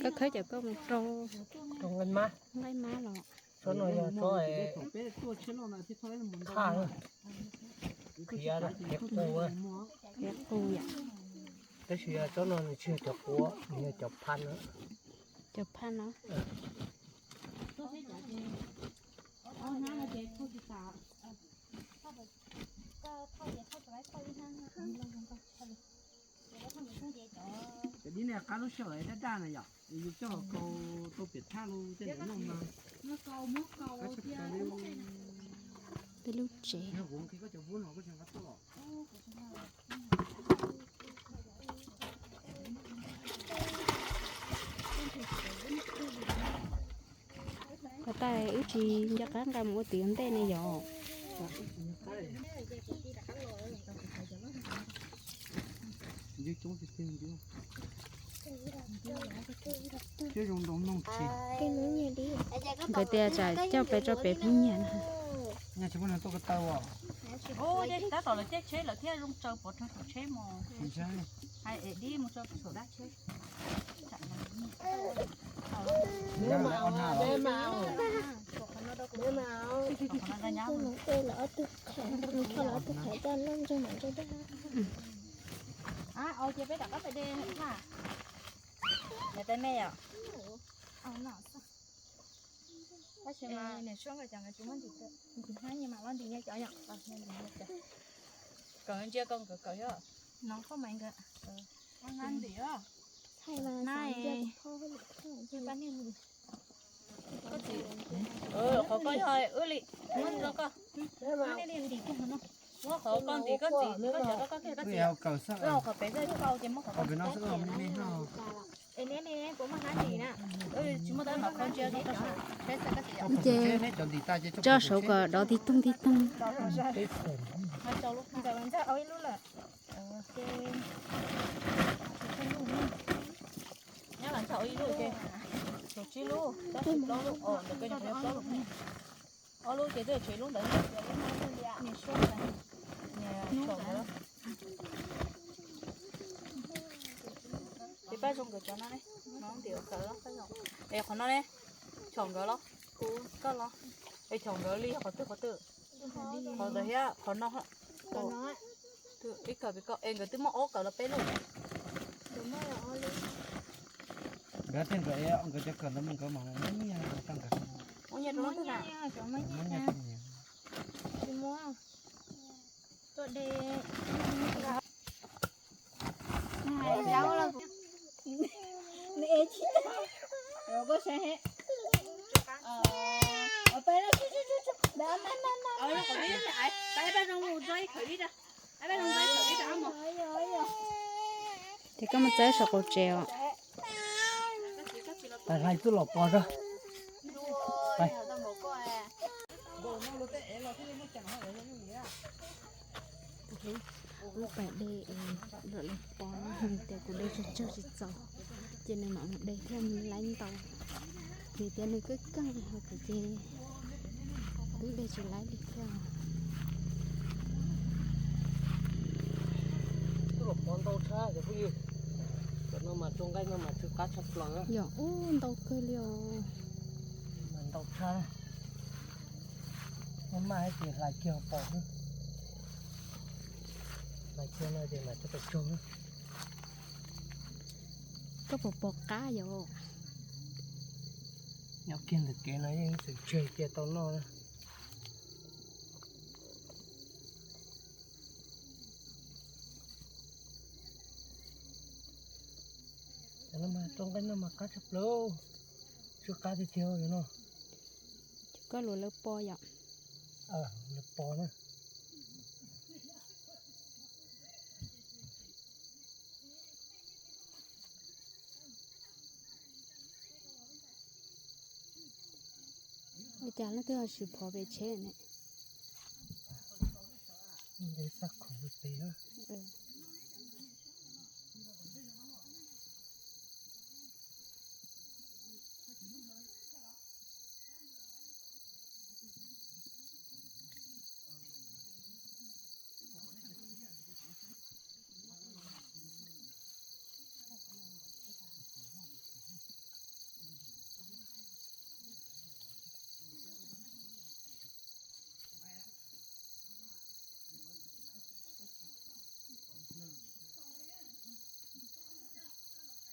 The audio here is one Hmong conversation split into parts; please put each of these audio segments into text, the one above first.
Koj khawb cov koj mus rau nqaij mab los. Tsob no yog tsob thaj, khiav, khiav qus, khiav qus yom. Tab sis tsob no nws tsis yog cov quav, nws yog cov phaj no. Cov phaj no. Cov dib ne qab lub sij hawm daj daj na yom, yus coj los kaus tau pem thaj los tej ntawd no mas. Peb lub tsev. Qhov tas wb tsis nco qab nqa mus ua tim ntej ne yom. Nkawd tias tsam coj pes rau pem phab nyiag na. Tab tom lawv caij tsheb lawm thiaj zoo tsaws pov rau saum tsheb mus. Hais es dib mus tso saum dab tsheb. Ces peb rov qab pem de na. Niam suab nkawd cov nkawd tsis muab ntim, ntim hnab nyias mam los ntim nyias cov yom. Kawm ntsia koj nkawd kawm yom. No koj mas nkawd. Nab, qhov koj yog wb li, muab rau koj. Muab qhov koj ntim koj txiv, koj cov koj kiag koj txiv. Wb hauv qhov pem xwb, koj ua ces muab qhov koj. Ces tso saud kom dov tib toog tib toog. Nyob los ntshav ua ib lub ces tshuav tsib lub, tab sis plaub lub, ntawm koj nyuam qhuav yog plaub lub. Ob lub ces twb tshuav ib lub ntawd. Ces pab zoo nkawd cov no ne, no ntim ua kawm los pab zoo. Es qhov no ne, chom nkawd los, kuv koj los, es chom nkawd li qhov twg qhov twg, qhov ntawd thiab qhov no. Ib kawm pem koj es nkawd twb muaj ob kawm los peb lub. Nkawd thiaj nkawd, nkawd cov kawm ntawd mas nkawd mam muab nyiaj rau nkawd. Muab nyiaj rau lub twg na? Muab nyiaj rau niam. Ces koj mus txawb saum qaum tsev os. Hlais txuj lom pos rau. Lub pas de es lom lawv pos no tias kuv de tsawg tsawg tsis txaus, ces nws mam mus de thiaj laib ntau. Vim tias nws keej keej hos kuv ces twb de tsis laib li thiab. Txuj lom pos ntau tshaj cov phooj ywg. Cov no mas rau nqaij no mas tsw qab tshaj plaws. Yog ub ntau kawg li os. Mas ntau tshaj. Maj maj ces hlais kiag pos xwb. Hlais kiag no ces mam coj pes tsug. Koj puas pom qab yom? Nyob kiag ntawm kev no yeej tseem tseg kiag tau noj na. Cov no mas rau nqaij no mas qab tshaj plaws, tsw qab tiag tiag no. Ces koj luav lawv pos yom? Lawv pos na. Ua cas leej twg ho tsis phov pem tsheb ne? Xaj khoom pem.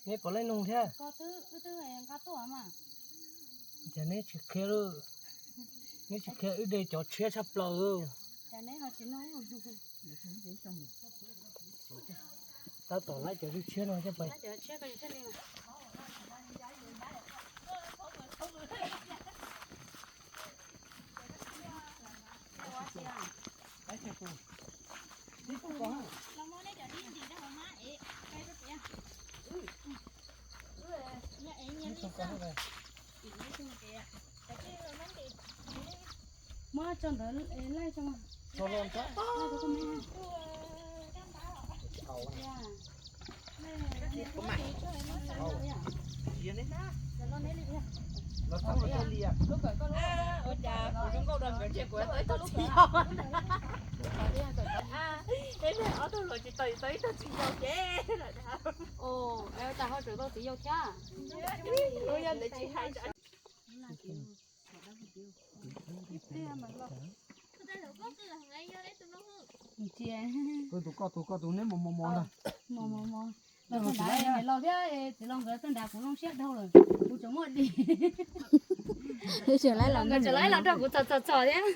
Neb puas laib nug thiab? Ces neb tsis qhia, neb tsis qhia wb de cov tshiab tshaj plaws. Tab tom laib cov tshiab no coj pais. Muab tso ntawd laij tso. Ua cas kuv zoo nkauj dua nkawd ntshe kuv tau ib tug txiv yau. Ob tug hluas tsis tau tau ib tug txiv yau ces lawm. Ua cas ho tseem tau txiv yau thiab? Tus koj tus koj tus neb mos mos mos ntag. Los txog nrad los thiab, txiv los nkawd txog nrad kuv zoo siab dhau lawm, kuv tseem muaj di. Nkawd tseem laib los nrog kuv txog txog txog thiab.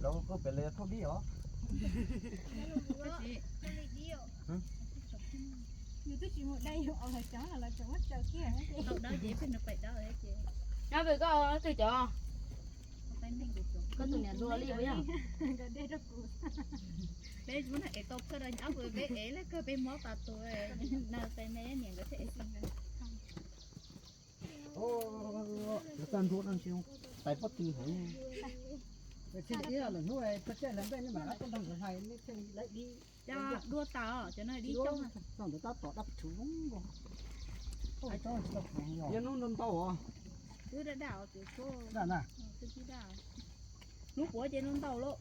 Lawv koj pem lawv thauj dib os. Nyob pem koj twg cov? Koj tus niam hluas li puas yog? Peb muab ev tau kawg rau nyab, peb ev lawm kawg peb mob tas tus na, peb me niam nkawd thiaj ev xwb. Lawv txaj nruab no ntshe tais pob tw heev. Thiaj li ib lwm hnub txog caij hlawv nplej nej mam rov qab tuaj nrog nkawd hlais nej thiaj li laib dib. Dua tas os, cov no dib coob. Txog ntawd tab tom dab phuv zoo nkauj. Nyob hnub ntau ntau os. Twb daj daj os, twb daj na. Hnub puav ces ntau ntau lauj.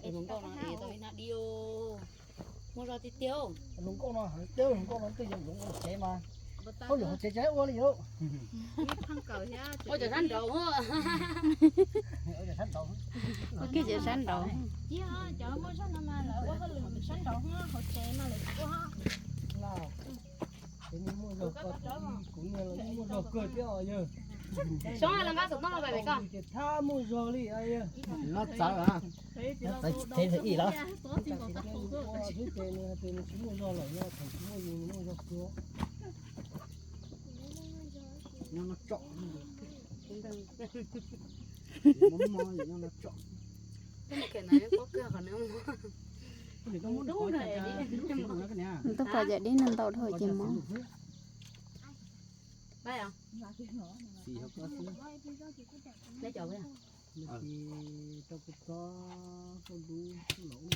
Hluas nkauj no es tau ib hnab dib. Muaj zog tiag tiag. Hluas nkauj no, hluas nkauj no twb yog hluas nkauj tsev mas. Ua yog hauv tsev tsev ua li yog. Ua cov sab nraud. Ua kiag cov sab nraud. Cov muaj zog no mas lawv ua hauj lwm sab nraud, hauv tsev mas lawv tsis ua. Kuv niag los muaj zog kawg thiab os yawg. Xyov los nqa xov tooj los pem koj. Ces thab muaj zog li yawg. Los txawv, txawv ib los. Ua xwb ces nws tias nws tsis muaj zog lawm no, thaum tsis muaj yus nws muaj zog kawg. Nyob no tsom. Nyob no tsom. Tus pom cov dib no ntau dhau ces mob. Tau kuv txob koj dub lawm.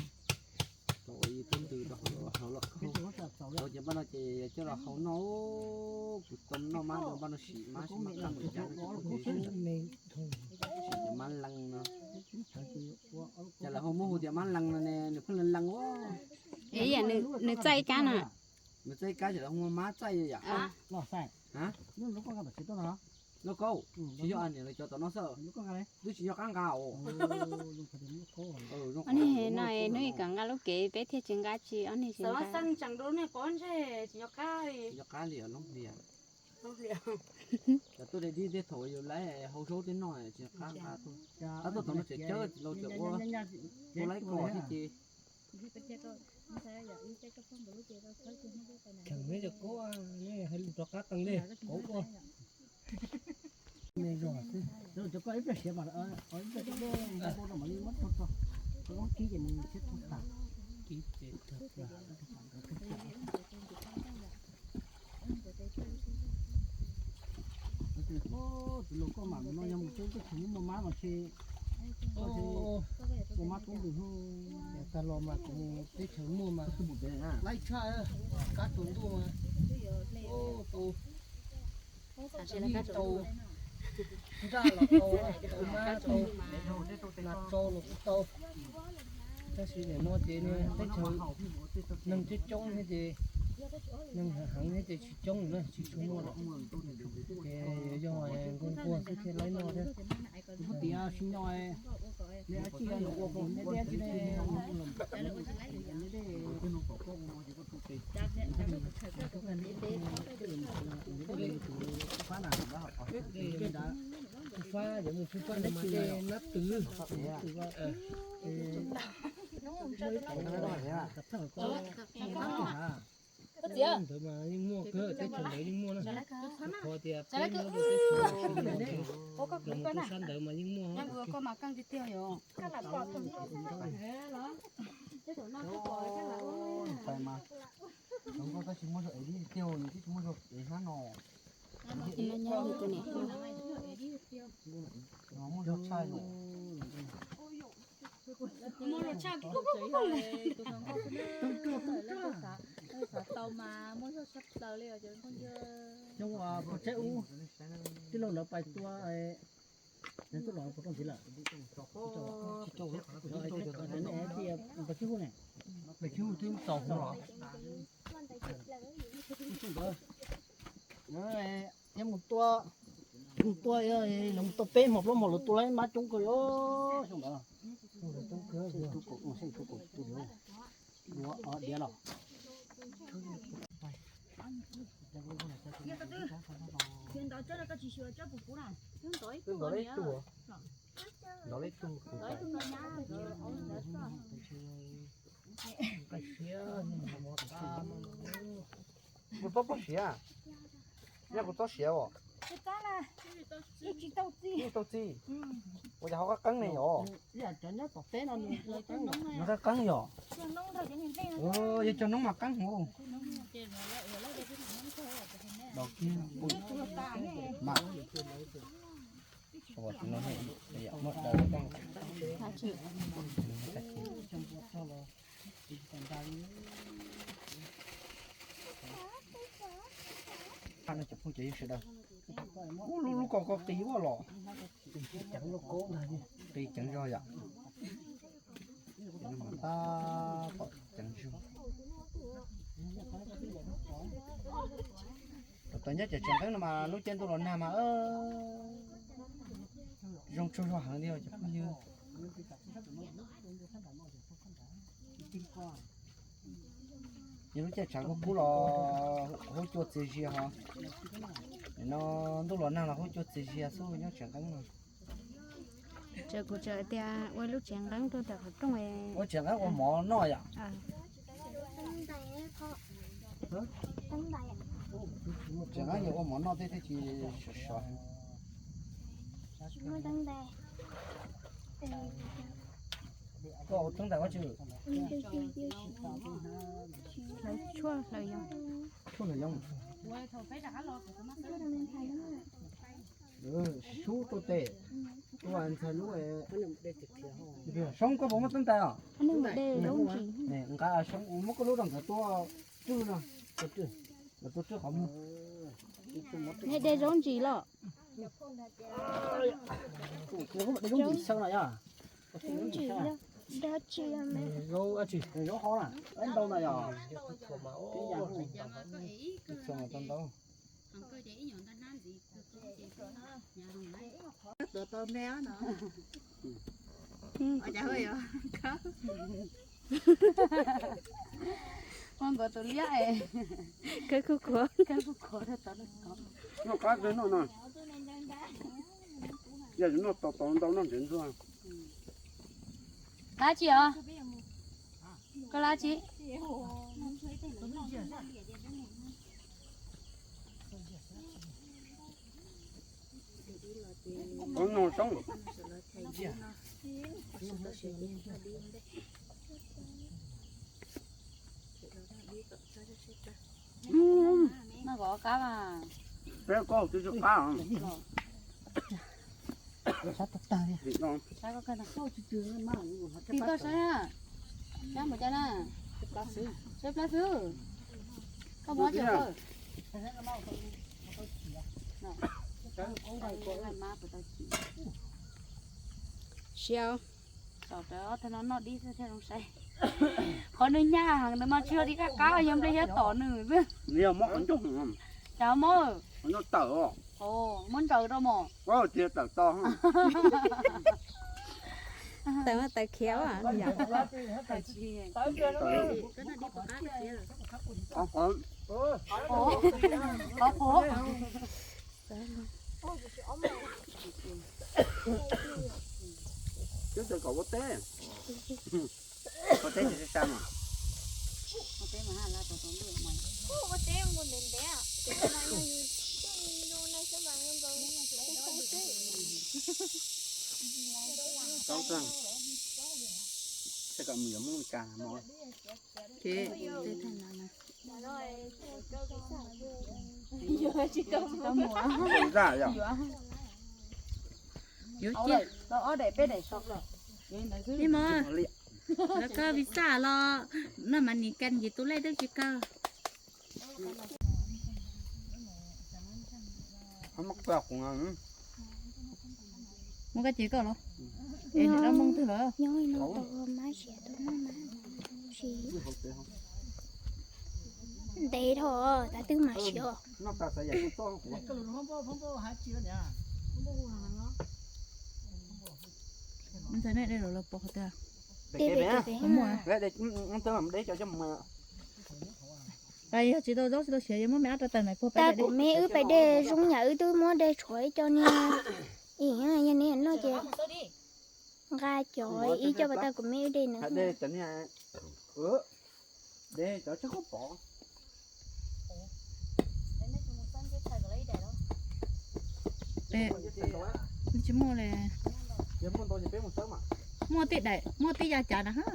Tau ua ib tug ntws rau hauv los khaub. Tau ces npaj no ces coj los hau noj. Kuv tau noj mab rau npaj no sim mab sim mab qab mus cas no ces kuv sim cov mab lees no. Cas lawv ho muab hu tias mab lees no ne, nws pheej lees lees ua. Nws txaij ib kab na. Nws txaij ib kab ces lawv hu mab txaij yam. Lauj kaub, tsis yog niam lawv cov tom no xwb. Twb tsis yog qab nqa os. Ob niag no hnub ib kom nqa lub kev peb thiaj tsis nqa tsis ob niag. Xav xeeb tseem rau niag pov ntseg tsis yog qab li. Tsis yog qab li os, loob hlias. Cov tuaj de dib tej thaum yus laib hau zaub tej noj tsis yog qab nqa tuaj. Tab tuaj tom no tseem cawb los tseem ua, ua laib kos thiab ces. Tseem neb cov kub, neb hais lus rov qab qees li, kov ua. Cov koj ib pliag siav mas ib pliag cov dej npau rau mam li muab tso tso. Koj muab kib ces nws thiaj tag. Kib ces tag. Tus laus koj mam no yog mus teb chaws muaj mab mas ntshe ua mab tub ntus hnub. Tag los mas kuv mus teb chaws muaj mas laib tshaj, kab tsaus ntuj mas tau, tau, nraj los tau, tau mab tau, nas tso los kuj tau. Tab sis nim no ces teb chaws neeg coob coob thiab ces neeg heev thiab ces tsis coob na, tsis tshua muaj lawm. Ces yog nquag nquag xwb thiaj laib noj thiab. Tus poj tiav sim no, neb ua neb dej tsi ne? Fab, yuav mus fab mas tej nab twg, twg ntawd mas yeej muaj kawg, teb chaws ntawd yeej muaj na. Qhov tias peb nyob rau teb chaws los mus rau sab ntawd mas yeej muaj. Tab sis muaj zog ev li tiag, nws twb tsis muaj zog ev hnab no. Nyob li tus niam hluas. Muaj zog tshaj. Muaj zog tshaj. Tub tub tub tub. Xav tau mas muaj zog tshaj plaws li os cov phooj ywg. Xyoo uas pog Tseb ub, tij laug lawv pais tua, nws tuaj los puas rooj ntxiv lawm? Pog Tseb ub ne, pog Tseb ub twb txaus hauv los. Yog mus tua, mus tua, lawv mus tua peb hmo plaub hmo lawv tua lawm mab coob kawg li xyoo ntawd. Diav los. Ntov ib tug, ntov ib tug. Kuv txob pob siav, nyaj kuv txob siav os. Tsis tau txi, ua cas ho qab qeeb ne yom? Nws qab qeeb yom? Yog cog noob mas qeeb hauv. Los kiag mas. Cov phooj ywg sawv daws, ub lub lub ko ko qis ua los, qis ceev zog yom. Tab tom ceev zog. Tom tau nyob cov tsev nqeeb no mas lub caij ntuj los nag mas zoo tsaug zog heev li os cov phooj ywg. Yog lub caij tshav kub kub los hub cua txias zias ho, no ntuj los nag los hub cua txias zias xwb nyob tsev nqeeb no. Kuv tseem tias ua lub tsev nqeeb rau ntawm qhov rooj. Ua tsev nqeeb ua mov noj yom? Tsev nqeeb yog ua mov noj tej thiaj tsis sov sov. Koj ua teeb ntais ua tsi? Hlawv tshuaj hlawv yoov. Tshuaj hlawv yoov. Sub tuaj tes, ua ntxhais lub. Soob koj puas muaj teeb ntais os? Nqa Soob muab koj lub rau nkawd tua tswj no. Tua tswj qhov muag. Nej de zaub ntsis los? De zaub ntsis xyaw no yog. Zaub tsis, zaub hov na, ntau ntau yog. Tau ntau. Tua tau me no. Ua nkawd tus liab es kawg kuj khuav, kawg kuj khuav. Noj qab kawg noj no. Yog noj tau tau ntau noj ntsev ntxuag. Lab tsi os? Koj lab tsi? No soob. No koj qab mas. Peb koj twb tsis qab. Tim toj saib na. Saib mus cas na. Saib plab xwb. Koj muab cov koj. Siab. Tom rawv ob tug no noj dib xwb thiaj zoo saib. Qhov nws nyaj heev ntawd mas tsis yog dib qab qab, yog nplej hiab tom nws xwb. Cas mob? Tawm, muab ntsaws rau mos. Tawm khiav. Qhov qhuav. Twb txawm kom ua teb. Ua teb tsis sai mas. Tau tag. Txawm kom mus yuav Hmoob li cas mos. Ces yuav cia. Ib mos, lawv koj visa los noj mas nis kas ces tus lej twb tsis kawg. Muab koj ces koj los. Es nws dab Hmoob twg los? Ntev dhau tas twb mam siav. Ntxhais nej de los los pov qhov twg? Deb pem, deb pem. Yog tsis tau zaub tsis tau siav yuav muab me ab rau tawm na puag. Tag kuv me wb pais de zoo yam wb twb muab de tshuav ib co niag. Yog niag noj ces nqa cov ib co pas tag kuv me wb de na. Tsis muaj li. Muaj tej daim, muaj tej yav cav na ha.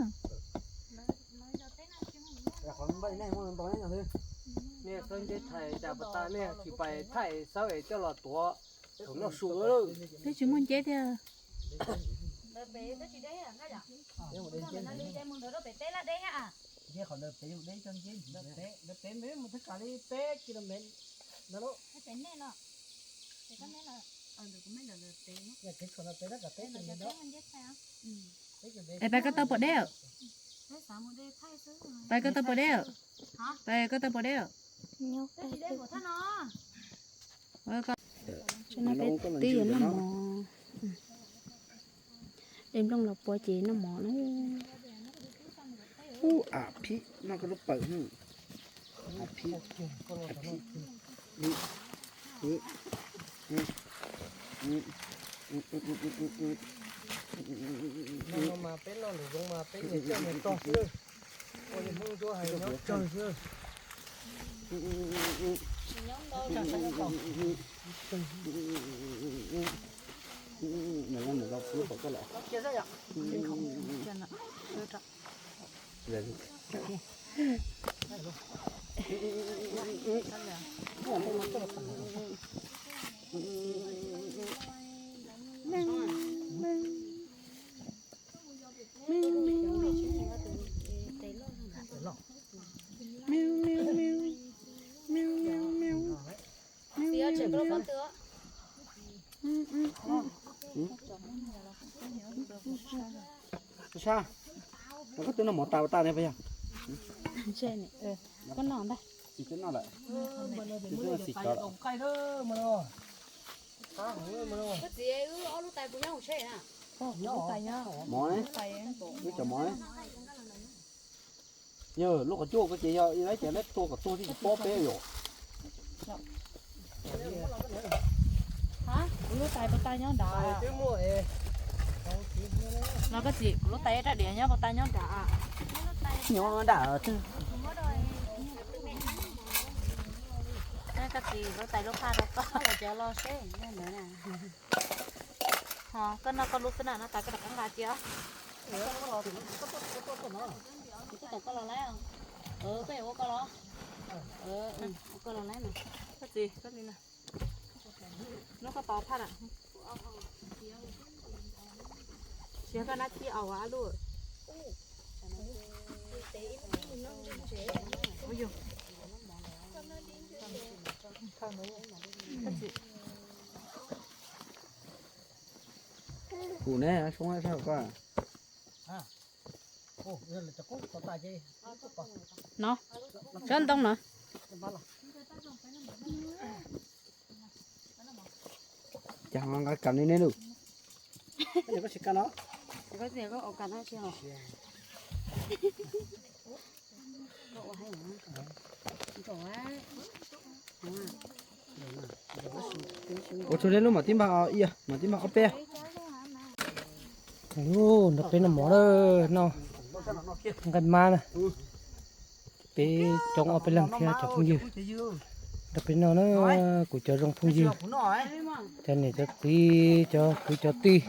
Nej xawb nceb thaij cas pas tas nej tsis pais thaij xawb es coj los tuav thaum noj su. Twb tsis muaj nceb thiab. Es pais koj tau pom deb? Pais koj tau pom deb? Pais koj tau pom deb? Peb twb yuav noj mov. De nplooj los pua ces noj mov na. Ub, a phib, noj koj lub pawg. A phib, a phib. No mas peb noj lwm zoo mas peb niam coj niam tog xwb. Ua li Hmoob Ntsuab hais nyob tsawg xwb. Sab, koj twb noj mov tas tas ne puas yog? Koj noj ntag. Tsis twb noj lawm. Twb noj xis cov lawm. Mov, wb cov mov. Yog lub qhov cub ko ces yog ib lab ces lab tua kom tuag thiaj tsis pob peb yom. Kuv lub tais puas tau nyob nrad? Los koj txiv, kuv lub tais rab diav nyob puas tau nyob nrad? Nyob nrad twg? Koj txiv, lub tais lub qab rau koj los cov los seb nyob ntawd na. Koj noj koj lub xwb na, noj tas koj rov qab nqa cia. Koj los laib, koj yuav ua koj los, ua koj los laib mas. Koj txiv, koj li na, nub koj tau phaj na, siab koj nab tib aus a lub. Kuv ne, soob sab koj. No, tsob ntoo no. Cas nqa kam li ne lus. Ua tsuag li lub mam tib npag ib, mam tib npag ob peb. Nrog peb noj mov na, noj nqaij mab na. Peb coob ob peb leeg thiab cov phooj ywg. Nrog peb noj na, kuv cov zoo phooj ywg, cov niam cov txiv, cov kwv cov tij.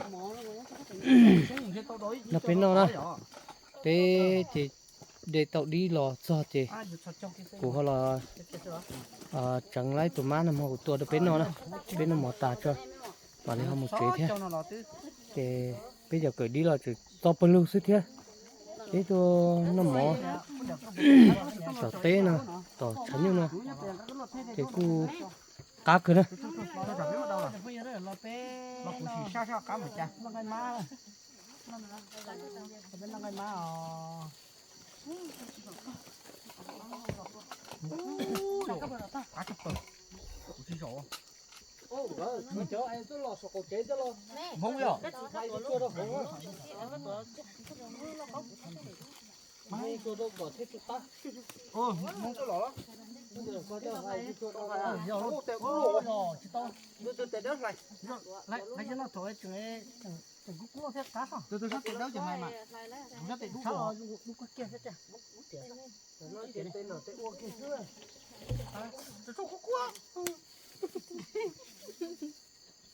Nrog peb noj na, peb ces de tau dib los txog ces kuv ho los tseev lawm tus mab no mas kuv tua rau peb noj na. Peb noj mov tas tso, mam li ho mus tsev thiab. Ces peb cov kawm dib los tseem txo pawg lug xwb thiab. Peb tuaj noj mov tom teb no, tom tshav nyuj no, ces kuj qab kawg na.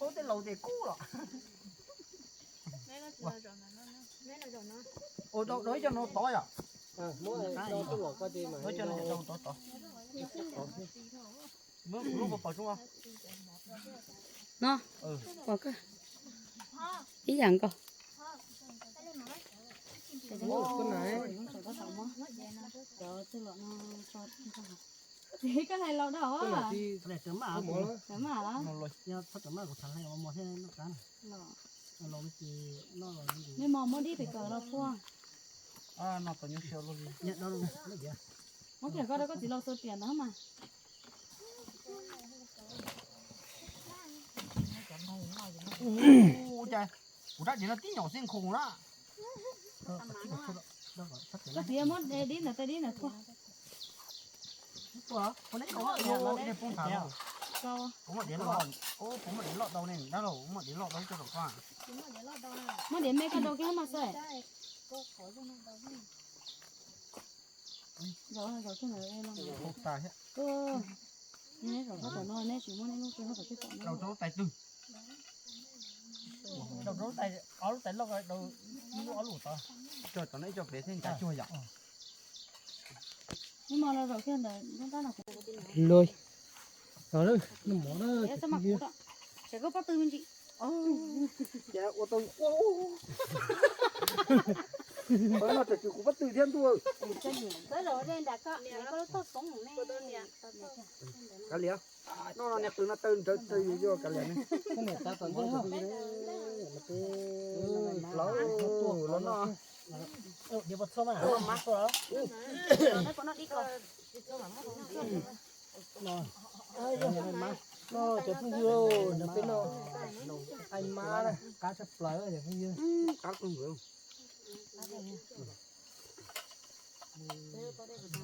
Ub, tej laus tes kub los. Ua rau ib co no tod yom. Ua ib co no tod tod. No, pom koj ib yam nkaus. Koj hais los dab os. Txawm maj los? Nws mos muab dib pem kawm los puag. Muab kiag koj rau koj txiv los xua tias ntawd mas. Kuv rab diav no tib nyom xij nkhaus na. Koj txiv muab dib ntawd, tej dib ntawd puag. Kuv muaj diav loj, kuv muaj diav loj dau ne, dab laug, kuv muaj diav loj dau coj rau koj. Muab diav me koj dau kiag mas xwb. Zaum, zaum kiag ntawd los. Neb zaum sab tom no, neb tsis muab neb lub rau sab tom tej tom no. Zaum rau lub tais twg? Zaum rau lub tais, ob lub tais loj dau, lub ob lub tod. Coj tom no ib co pem thiab ncav cuag yom. Neb mos los zaum kiag ntawd ntab no. Loj, los noj mov na. Ces koj pob tw me ntsis. Ces ua tau, ua, no tseem tsum kuv pob tw thiab ntuj. Koj zaum ze nram koj, koj lub toj xoob ne. Kav liam, no niag qws no taw nrawv taw yus yog kav liam ne. Los, los no. No cov phooj ywg, nrog peb noj nqaij mab na, qab tshaj plaws cov phooj ywg.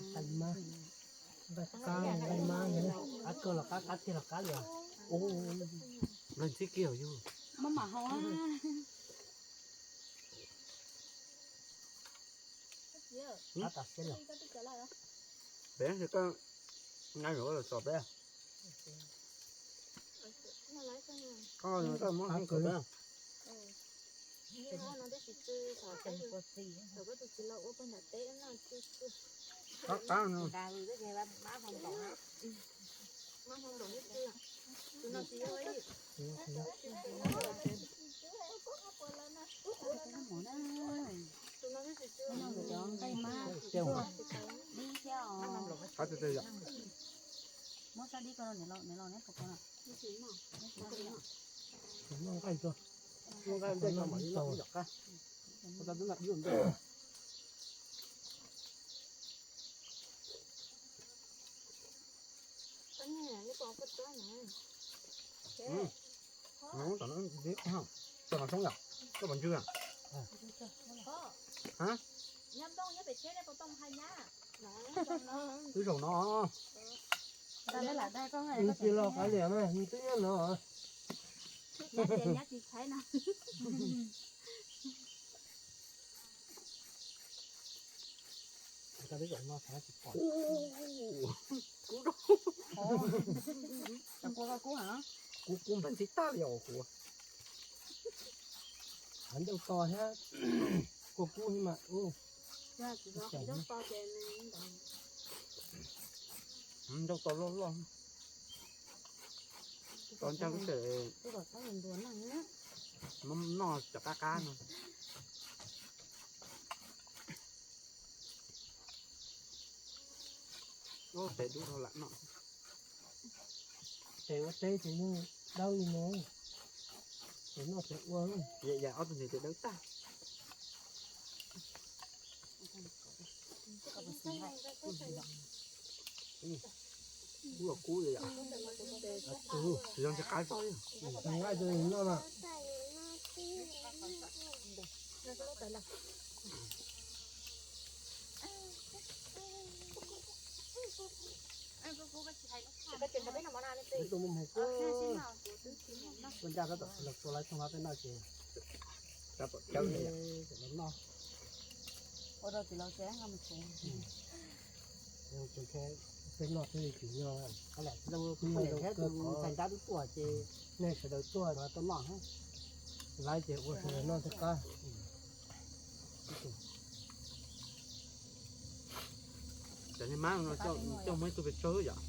Nqaij mab, nqaij mab, qab kawg los qab, qab tiag los qab li os. Nqaij ntxhib kiag yus. Maj mam hau. Peb, koj nqa yuav los tso peb. Koj muab heev kom peb. Tus no tib si tsw, thaum koj tus txiv los ua pog nram teb no tsw tsw. Qab qab no. Mab hau npaum li tsw. Tus no tsis yog ib. Tus no tib si tsw. Qab teg teg yom. Muab sab dib ko rau niam laus, niam laus neb puas kov no? Noj nqaij tso. Noj nqaij ntej tso mam li noj ib yam qab. Ua tau twb noj dib ua ntej. Tom no dib, tom no soob yom, koj puas ntsw yom? Twb zaum no. Nws tsis los qab liam na, nws twb nyob no. Kub kub npaj ntxhib tag li os kuv. Hav ncauj to thiab, kua kub thiab mas. Ncauj to loj loj. Tos ncaj lub tseem noj cov qab qab no. Tes dub dhau lam noj. Tes ua teb ces yeej dawb li no. Tes noj tes ua. Yam ob tug ntawd tes dawb tag. Kub los kub li yom. Tsis yog ntsis qab tso li. Nqaij tus noj mas. Ua rau txiv laus ces nqa mus tsev. Peb noj peb li tsis nyob, lam tus ntxhais nrab twb tuaj ces nej sawv daws tuaj no tuaj noj. Laiv ces ua sawv daws noj thiaj qab. Cov niag mab no coj muaj ib tug pes tsawg yom.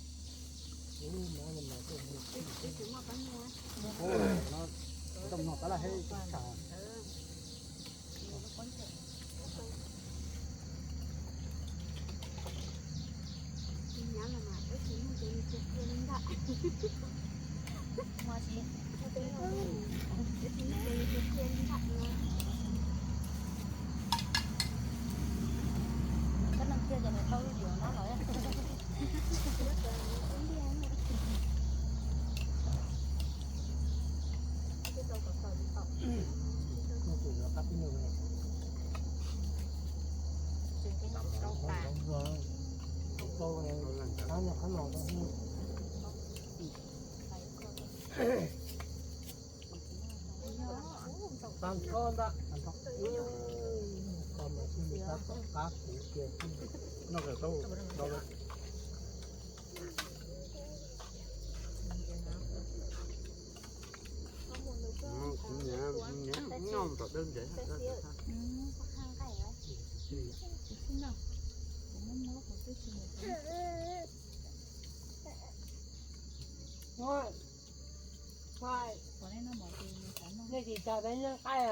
Tau mloog tab laj hab tsis tsam. Koj neeg kiag ces nws tau lub diav no los. Tag nrho ntag. Qab kuv kiag. Noj tom dawb ntsev. Nej tsis tas peb noj nqaij.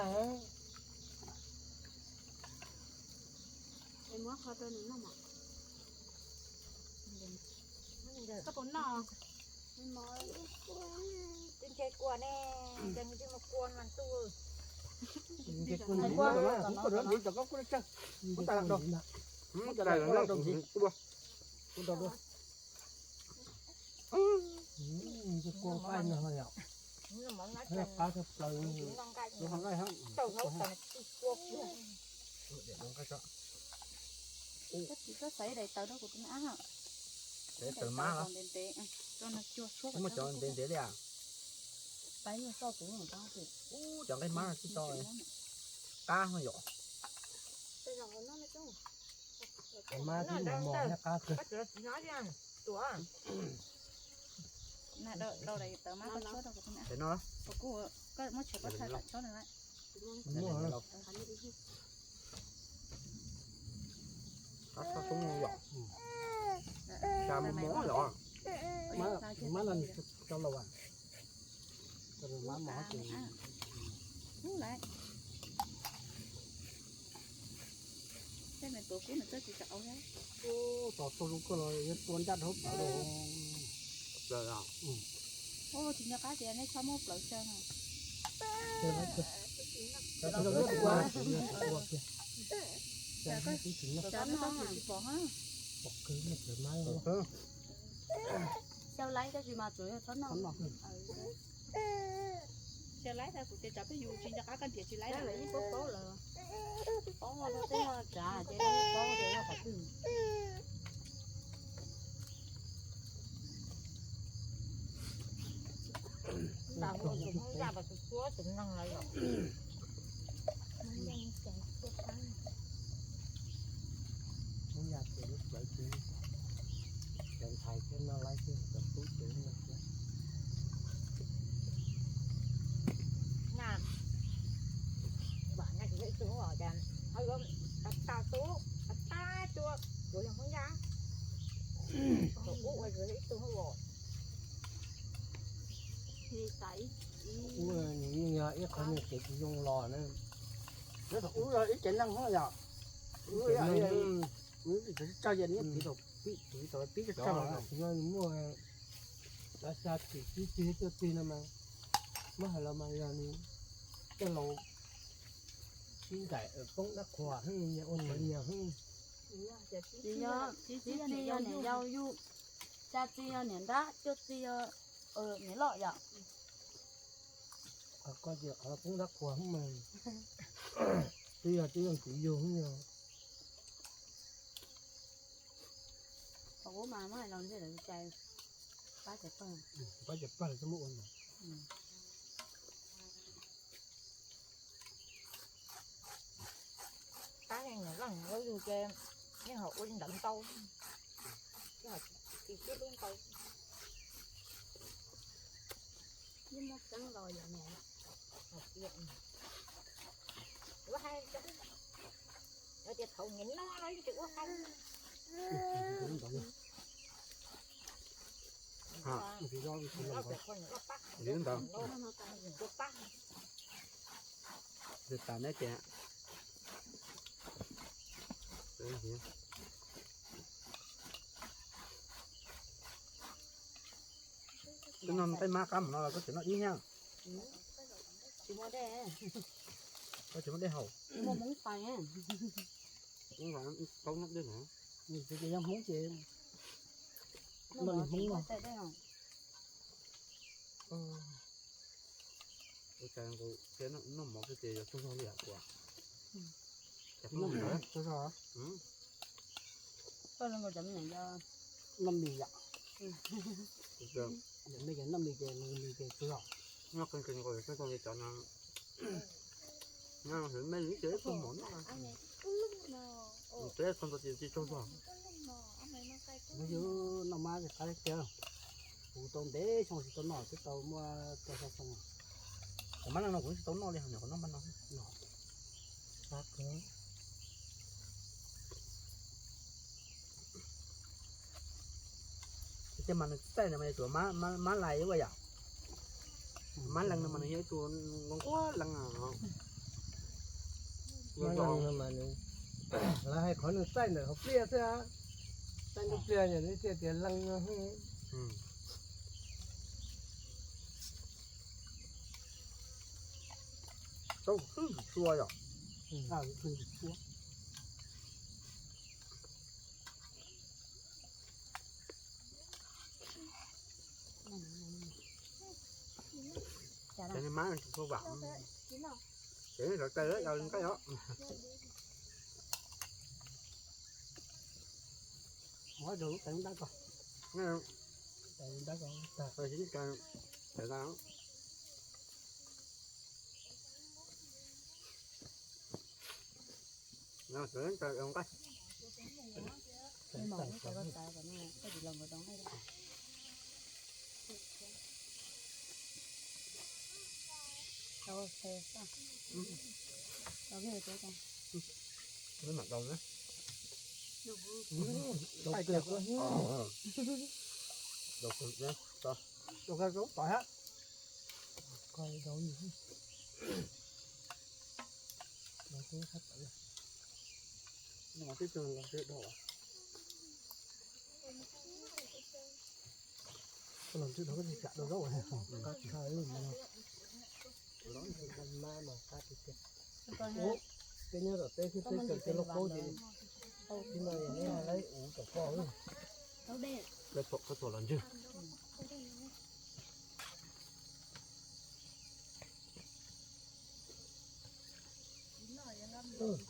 Koj puas noj? Ntshe kua ne, ntshe nws tsis mus kua mas tu. Kuv kua rau ntxiv, koj kuj tsawg, kuv tas lam rau. Kuv tas lam rau ntxiv. Kuv rau dua. Kua nqaij no yom. Qab tshaj plaws. Koj txiv koj xaiv daim tawv rau kuv tus me ab. Daim tawv mab los? Muaj cov ntev ntev li as. Ub, cov nqaij mab no tsis tau. Qab no yom. Mab twb mos mos thiab qab kawg. Daim no. Koj muab tshuav koj thaij tam tsob Qab txhob tub yom. Xya mos mos yom. Mab, mab no tso los as. Mab mos ces. Tej me tuav kub nws txawj tsis tau. Tos txog zoo kawg los yuav tua ncaj dhau plaws los. Tsis nco qab tias nej txhob muab plaws xyaw no. Xyaw laib tab sis mas tsuas yog txhob noj. Xyaw laib tab kuv tias tsam peb yus tsis nco qab koj tias tsis laib lawm yeej paub paub lawm. Paub tej no tsav ces paub tias yog qhov twg. Ntam hu tus Hmoob Yaj los tus txhua tus neeg lawm yom. Hmoob Yaj ces lub plawv ces cov ntxhais thiab noj laib thiab cov tub ces noj thiab. Na, vam na tsis yog ib tug os, cas ho yuav tas tas tub tas tas tua, yuav yog Hmoob Yaj. Tus ub ua yog ib tug os. Ub, nws yeej yog ib qho nyuag kev tsis zoo los na. Nyob thaum ub yog ib cev neeg yom. Ub, tsawg yog nws pib tau pib tau pib tau. Muaj xya tim pib txig tuaj txig no mas, muab hais los mas yog nws tej laus sib ncaim poob dab qhuas heev, ua ntawd nyias heev. Txiv txi yog niam yau yug, xya txi yog niam nrab, cuaj txi yog niam loj yom. Qhov ko ces qhov poob dab qhuas heev mas, twb yog twb yog txiv yug heev yog. Thaum ub mas muab hais los ntshe lawv cais pab cov pawg, pab cov pawg lawv twb muab ua ntawd. Pab neeg nyuam loj nyuam loj yug ces yeej ho ua li ntawd ntau, yeej ho tsis tib lub ntau. Yeej muab keeb los yom. Ua hais tias thaum niam no los yeej tsis ua hais. Ntawd tas neb ces twb noj nqaij mab qab mus no los koj tseem noj ib nyag. Tsis muaj dej. Koj tsis muaj dej haus. Muaj Hmoob pais. Hmoob los tau noj dej no. Ces yog Hmoob ces noj li Hmoob no. Ua cas nqus thiab noj mov xwb ces yog tsaug zog li yam kuv. Tsaug zog. Koj zoo nkaus cov me nyuam yog noj mis yom. Yog me nyuam noj mis ces nws mis ces tsaug zog. Noj qee qee nqus tsaug zog li cov no. Noj me ib ce ib tug mov noj. Nws teb txog ntawd ces tsis tsaug zog. Nws yog noj mab ces qab tiag. Kuv tau ntev xyoo tsis tau noj twb tau muaj rau xya xyoo. Cov mab leej no kuv tsis tau noj li, hos nyuam qhuav noj mab no. Tiag mas nws txaij no mas yog tus mab lais ua yom. Mab leej no mas nws yog ib tug nquag leej. Mab leej no mas nws, lawv hais qhov nws txaij ntawm hauv pliaj xwb, txaij nruab pliaj yog nws thiaj tias leej no. Tau ntxim tshua yom. Cov mab tsis tshua vam, ces rau taw los nqaij os. Tau, tau, tau. Tau, tau, tau. Nws mam tau na. Tau kiag. Tau kiag, tau. Tau kiag, tau tau hab. Tau kiag, tau. Nws twb tsis los ntswg dhau. Los ntswg dhau koj tsis tsam dua zaub. Qab tshaj li no. Los ntswg dhau mas qab tiag tiag. Ub, peb nyob tom teb xwb peb tseem cov lauj kaub ces, tib no yog neb laib ua tom koj. Koj tuaj los ntswg.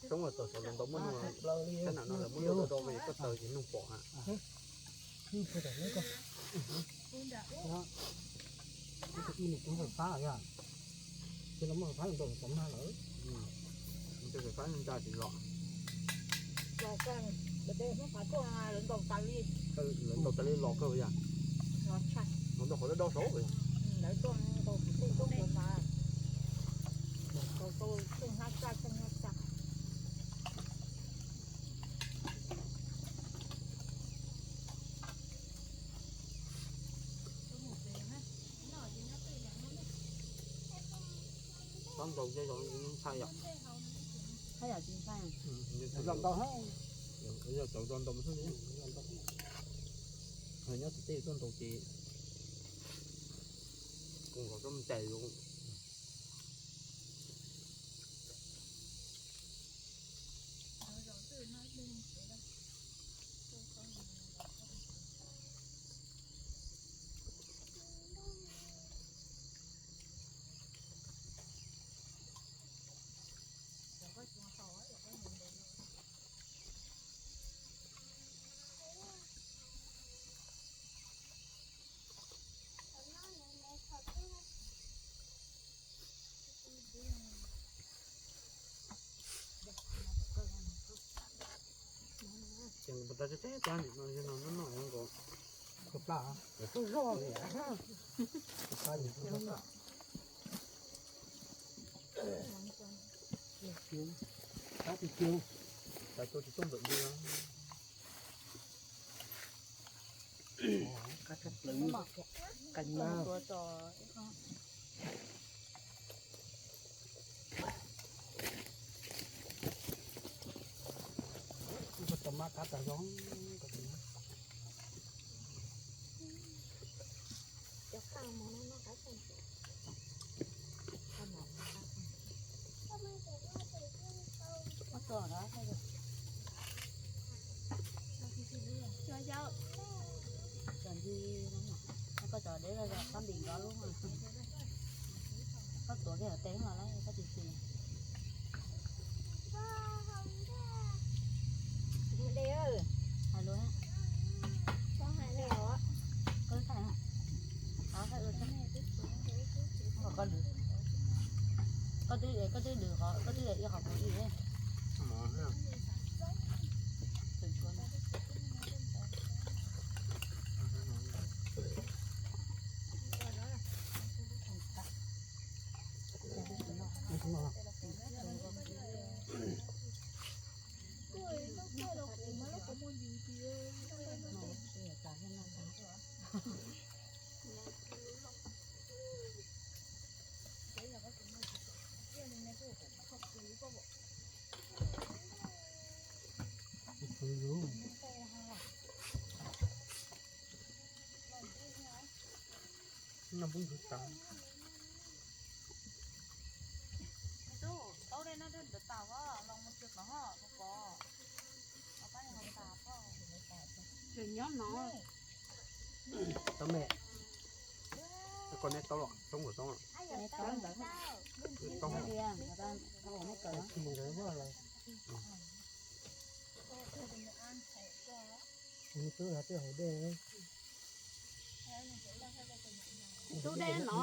Toob los txog saum los ntau muaj noog, sab nam no lawv muab luaj do do, koj taws ces noog pom na. Ib nus kuv fais fab yog, ces no muaj fais fab ntau txog mag lawm. Fais fab ntsa tsis los. Lawv ntaus tas li los kawg yog. Los ntau qhov dawb dawb saud. Tau ntaus ces ntshai yom. Yog cov ntau, yog cov ntau xwb. Nyob tim tej tuaj ntaus ces kuv kom tau mus tais zoo. Ces nws puas tas teb teb nim no no no nkaus. Koj plaj, koj zog li. Koj plaj, koj plaj. Tab tis kiag, tab tis tsis tuaj npawm li. Qab tshaj plaws, qab no. Ib tug tau mab qab tag zoo. Cov ntsis, koj cov deb los yog koj ntim nrov lub, koj tuav kiag tes los lawm koj tsis tsis. Hais lus, koj thaij, koj thaij ua, koj lwm, koj twb, koj twb lwm qhov, koj twb ib qhov kuv ib. Noj pub ntxuv tas. Tub, tau dej no dej ntawd tas los mus tsis qhov ho pom. Nyob no. Tau me, koj neb tau los toob los toob. Toob. Tsis mus ntawd los. Nws twb hais tej hauv dej. Tub dej no.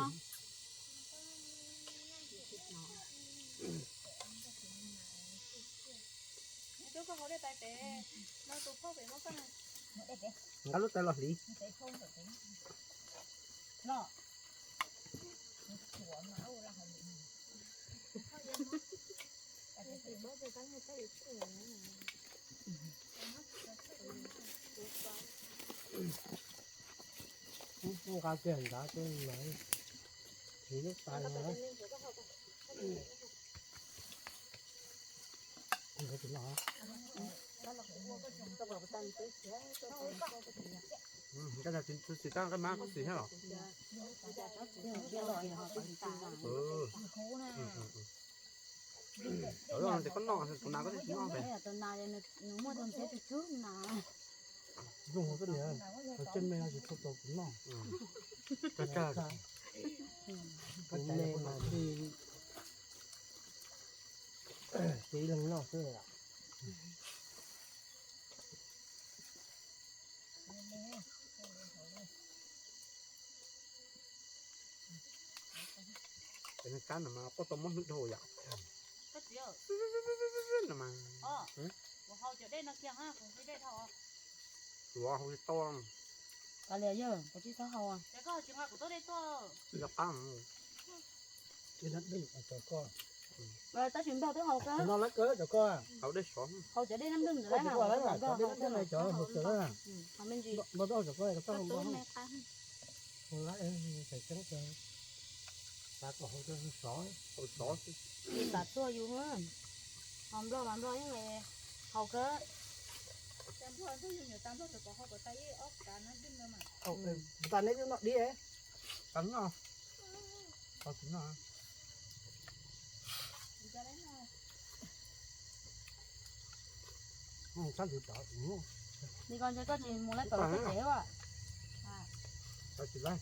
Tub koj hauv dej tais pem, no tus phauj pem muab koj. Nqa lub tais los hliv. Los. Nqa kiag nrad, tiv lub tais no. Tus txiv tab nqaij mab koj xis thiab los? Tus nas koj tsis noj, tus nas nws muaj tus ntxhiab tsw tsw na. Zoo koj niam, tus tseem me no tsis tau tau kuv noj. Kuv me mas tib leeg noj xwb. Cov niag kab no mas quaj tau mob hlwb dhau yom. No mas, ua hau cov dej no kiag ha, kuv hau dej dhau. Ua hau tsis tau. Kav liam yawg, koj tsis txhob hau. Ces koj tsis nqa kuv tau dej tuaj. Yog qab. Tab sis npog twb hau kawg. No lawv kawg cov koj. Hau dej sov. Hau cov dej nab npog ntawd lawm, cov dej nab npog cov hau kawg. Npog twb hau cov koj, koj txhob hau npog. Hau lawm, tseeb, xav kom hau sov. Hau sov. Xav tuaj yus, hau npog mas npog yeej hau kawg. Tas neb twb noj dib. Tas noj. Li ko ntshe koj tsis mus lawm, koj tsev as.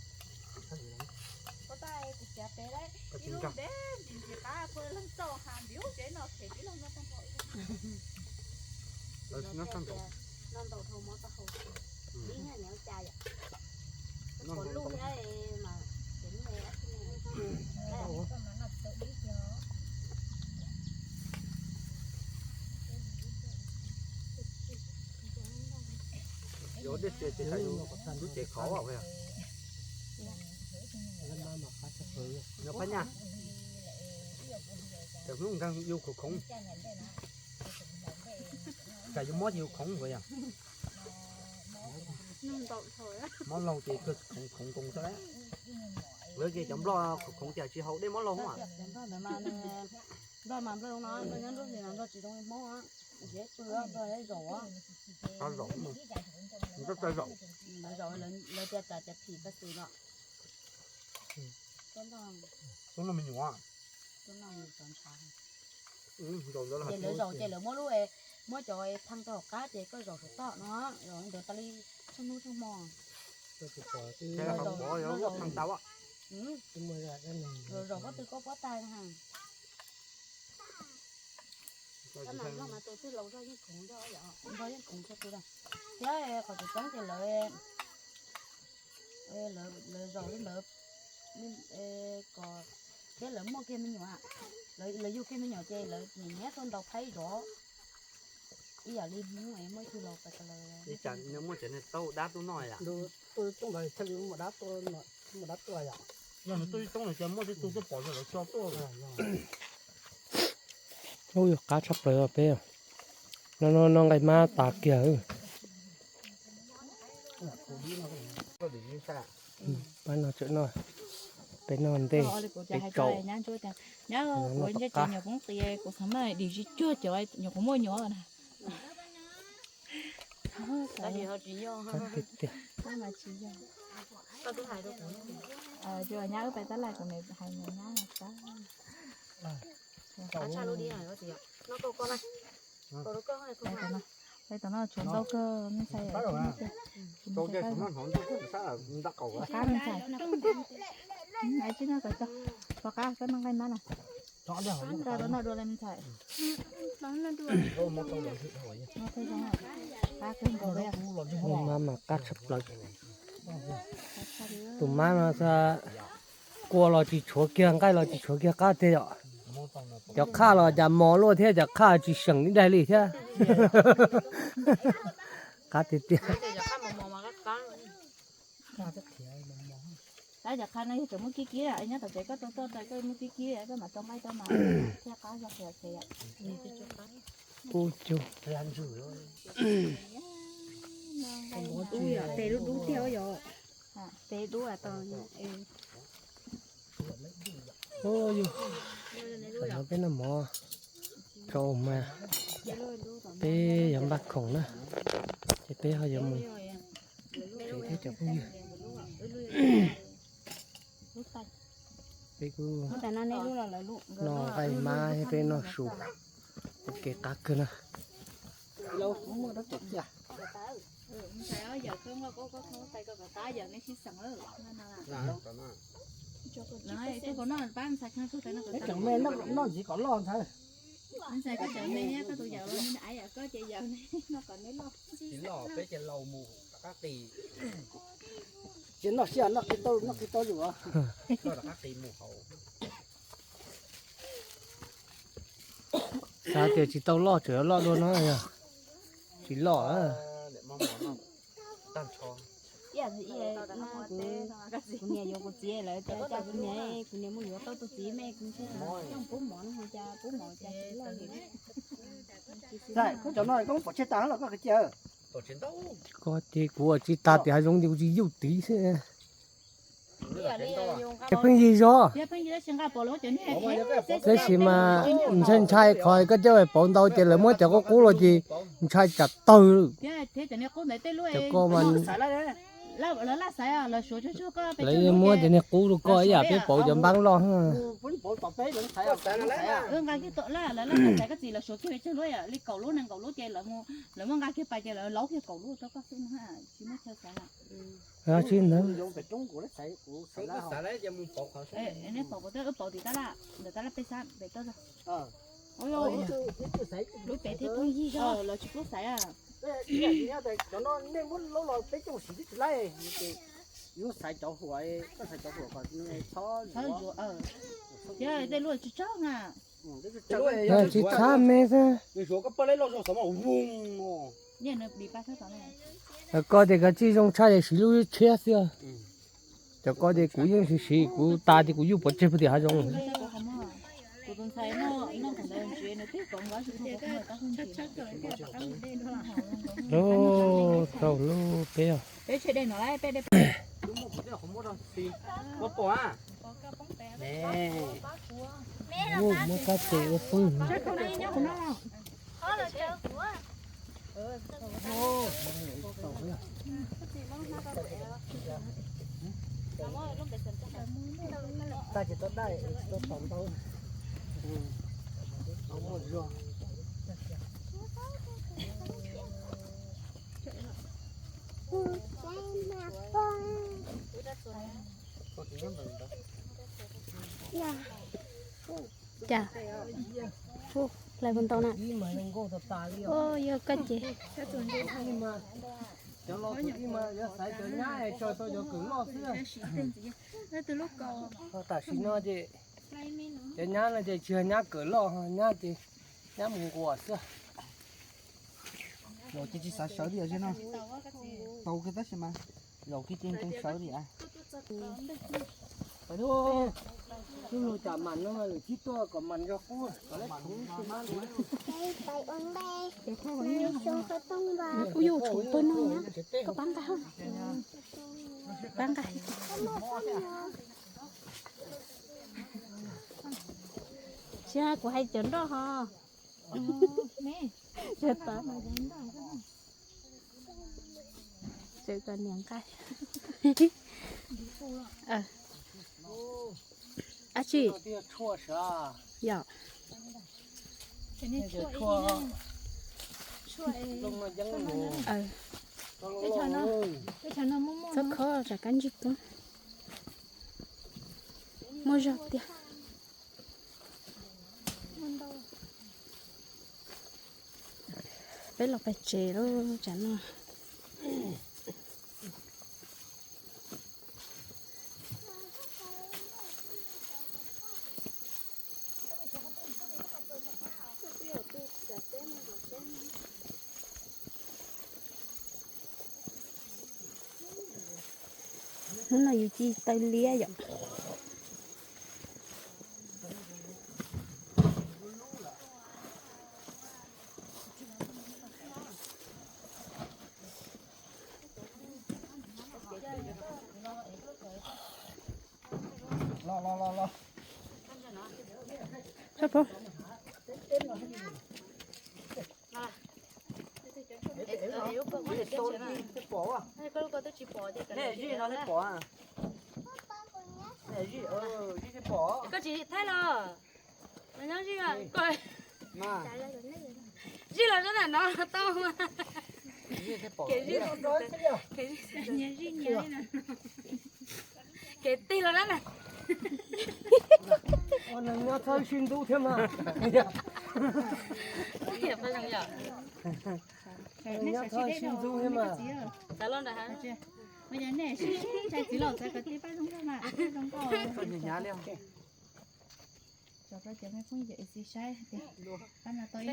Yus dej txias ces xav yus lub cev khov. Nyob Phab Nyaj, cov Hmoob nkeeg yus khoov khoov, tsam yus mob ces yus khoov yom. Mob laug ces khoov khoov nkoos xwb. Lawv ces cov Nplog khoov khoov ces tsis haus dej mob laug. Nplog mas Nplog no Nplog nyob nruab hlis mas Nplog tsis zoo li Hmoob, deb pw Nplog zaum. Zaum, zaum, lawv tias tas cov phim pab xwm no. Tuaj noj me nyuam. Ces lawv zaum ces lawv muab lub, muab cov phaj rau hauv qab ces koj zaum saum toj no, zaum ntawd tas li tsheej hnub tsheej hmo. Zaum koj twg koj pob tag. Nplog yeej khoov tshaj plaws. Thiab qhov tseem ceeb ces lawv, lawv zaum li ntawd, thiab lawv muaj kiag me nyuam, lawv yug kiag me nyuam ces lawv nim nyiam tuaj ntaus phaib zov. Ib yam li Hmoob muaj ib tug laus tas lawm. Ib tsam nws muaj cov niag taub dab tuaj noj yom. Tuaj toob ntawd thiaj li muaj dab tuaj, muaj dab tuaj yom. Yog nws tuaj ib toob no ces muaj tib tug tuaj pom lawv tso tuaj. Ub, yog qab tshaj plaws peb. No, no, no nqaij mab tas kiag. Pab no tseem noj, peb noj ntej, peb tsaus. Nyab kuv ntshe ces nyuam qhuav qis, kuv xav mas dim tsis cuag cov nyuam qhuav muaj nyuam na. Tiag tiag. Nyab wb pais tab laj kuv hais nyab. Peb tom no tshuav ntau kawg me ntxhais. Qab me ntxhais. Ais tsis no kom tso, rov qab koj noj nqaij mab na. Nqa rau noj dua li me ntxhais. Mab mas qab tshaj plaws. Tus mab no kua los tsis tshuav kiag, nqaij los tsis tshuav kiag, qab tiag yom. Cov qhaj los cas mos luaj thiab, cov qhaj tsis seem ib daig li thiab. Qab tiag tiag. Tab cov qha no yog tseem muaj kib kib, nyob tom tsev koj rau toj koj muaj kib kib koj mam rau nqaij rau mas thiaj qab zog. Ub cug. Tes dub dub tiag yom. Tes dub tau. Yog peb noj mov rau mas peb yuav npaj khoom na, ces peb ho yuav mus tsev thiab cov phooj ywg. Peb kuj noj nqaij mab thiab peb noj su ua ke qab kawg na. Noj ntxiv kom loj ntxhais. Tsis loj, peb ces laus mus rov qab qis. Tsis noj siab, noj qis tau, noj qis tau lawm. Xav tias tsis tau loj, tseem yuav loj dua no yog tsis loj. Kuv niam yuav kuv txiv lawm, cas kuv niam, kuv niam muaj yuav tau tus txiv me, kuv coj pub mov no cas pub mov cas tsis loj li. Koj cov no koj pom tseg tas los koj cia. Koj ces kuv ua tsis tas tias hav zoov ces kuv tsis yuj tid xwb. Pheej yig zog. Tab sis mas ntshai ntshai qhov koj coj pauv ntau ces lawv muab cov qub qub los ces ntshai tsam tawg. Cov ko mas lawv muab cov niag qub rau koj ib yam peb pauv cov npab loj. Lawv muab nqa kiag pais ces lawv laub kiag kaum lub rau koj xwb na, tsis muaj chaw xaiv lawm. Neb pauv, wb pauv tim tab laj, ntawm tab laj peb sab pem tuaj. Lub pem thiab pheej yig zog, lawv tsis pub xaiv. Cov no nej muab laub los peb coj mus siv twb tsis laib. Yus xaiv cov huam, koj xaiv cov huam kom txhob ntsuav. Thiab tej lub tsis tsaug na. Tsis txhab me xwb. Koj tias kav tsij zoo tshaj ces siv lub tshiab xwb. Cov ko ces kuv yeej siv siv, kuv tas ces kuv yuj pov tseg puag tim hav zoov. Tau lub peb. Muab kab ces ua pwj. Tag ces tau daj, tau tau ntau. Muaj zog. Cas hlais puas ntau na? Yog koj ces. Cov los ib mas yuav xaiv cov nyab es tso tau cov kawm loj xwb. Tam sim no ces cov nyab no ces tsis yog nyab kawm loj, nyab ces nyab mus nquas xwb. Laus ces tsis xav sawv li os no. Tau kiag tab sis mas laus kiag ces tseem sawv li. Lub lug cas mas no lwm tib tuaj kom mas nrog qub. Kuv yuav tshuav pawg no na, koj pab nqa, pab nqa. Tsis, kuv hais cov nroj ho. Tseem kom niam nqa. Ab tsi. Yom. Txhob khob, rov qab ntsig kub. Muaj zog tiag. Peb los pem tsev lawm tsam no. Hnub no yus ci taw liab yom. Koj tsis thaij los? Nyob zij, zij los rau ntawm no tau. Kev zij, kev tig los na. Nyob txhob sib ntxub thiab mas. Nyob txhob sib ntxub thiab mas. Xav los nram hav. Txiv laus txav kom tij pab zoo nkauj mas, zoo nkauj. Tso rau cov me phooj ywg es txiv saib tias pab no tau ib.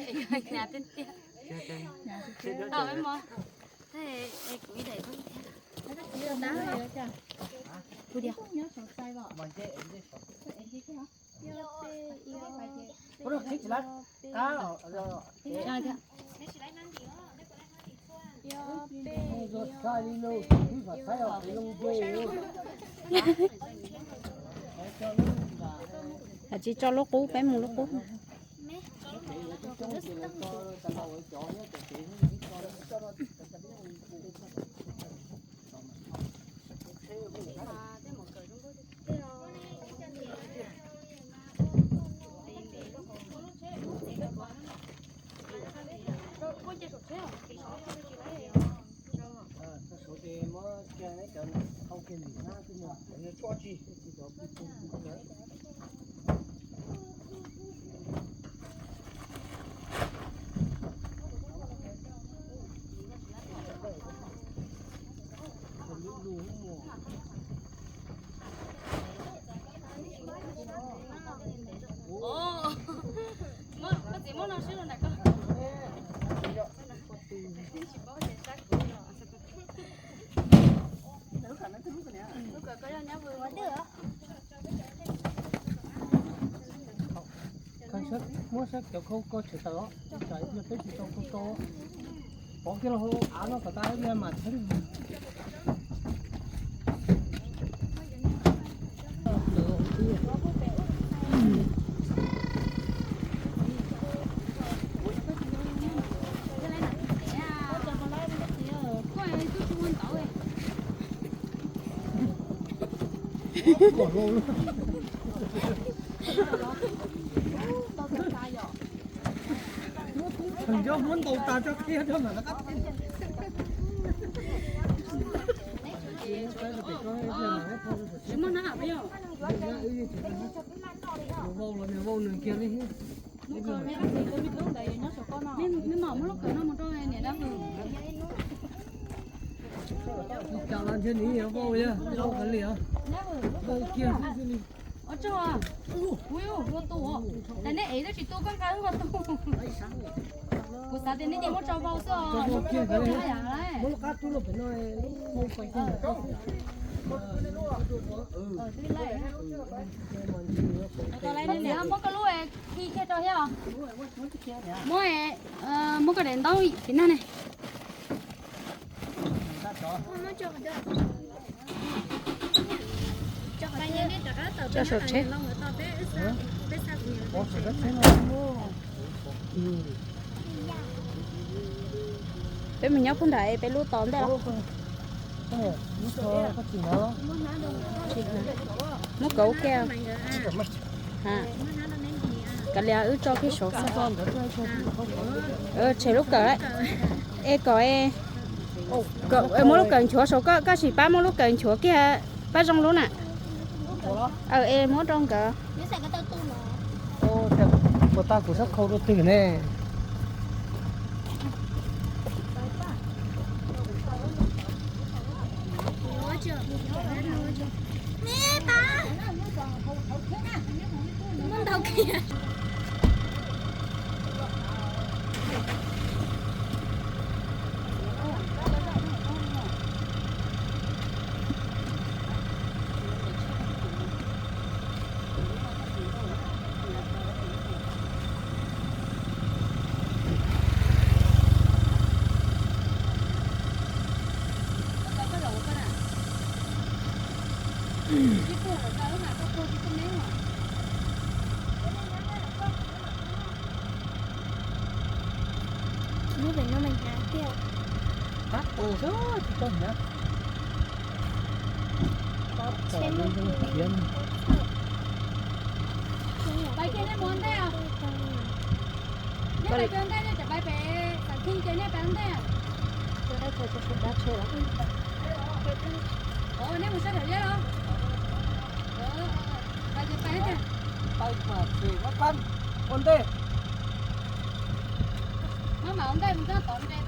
Kuv diam. Tsis tso lub qub, peb mus lub qub. Koj txiv muab no sib los ntawm koj. Muab sab cov khau ko tshem tawm os, tsam ib pliag peb tsis tau khau ko. Pov kiag los hauv av no kom tas ib pliag mam tsheb. Nco muab ntaus tas tso qhia rau mam rov qab. Tsis muaj nab hab yog. Nws vau los nws vau nws kiag li. Mej mam muab lub kawm no mus rau niam dab. Cas los ntshe nws yuav vau, vau kiag li. Ua tsaug, kuv yuav ua tu, tas nej ev twb tsis tu koj nqa wb ua tu. Kuv xav tias nej nyiam muab tso vau xwb os. Muab lub qab rub rau pem no. Muab koj lub khi kiag rau thiab os. Muab, muab koj daim ntaub pim nag ne. Tso saum tsheb. Peb mus nyob puag nram es peb lub tos ntej los. Muab kauv kiag. Kav liam wb tso kiag saud xwb. Tshem lub kawm. Es kom, muab lub kawm nchuav saud, koj sim pab muab lub kawm nchuav kiag, pab zoo lub na. Es muab rau nkawd. Puas tas kuv sab khau rau twg ne? Lub pem no mas hnyav tiag. Qab tus xwb tsis tau hnyav. Pais kiag nej mus ua ntej os. Nej pais kiag ua ntej, nej tseem pais pem Xam Khij ces nej pais ua ntej. Nej mus sab nram zeb los? Pais ces pais. Ua ntej. Maj mam ua ntej mus txog tod ne.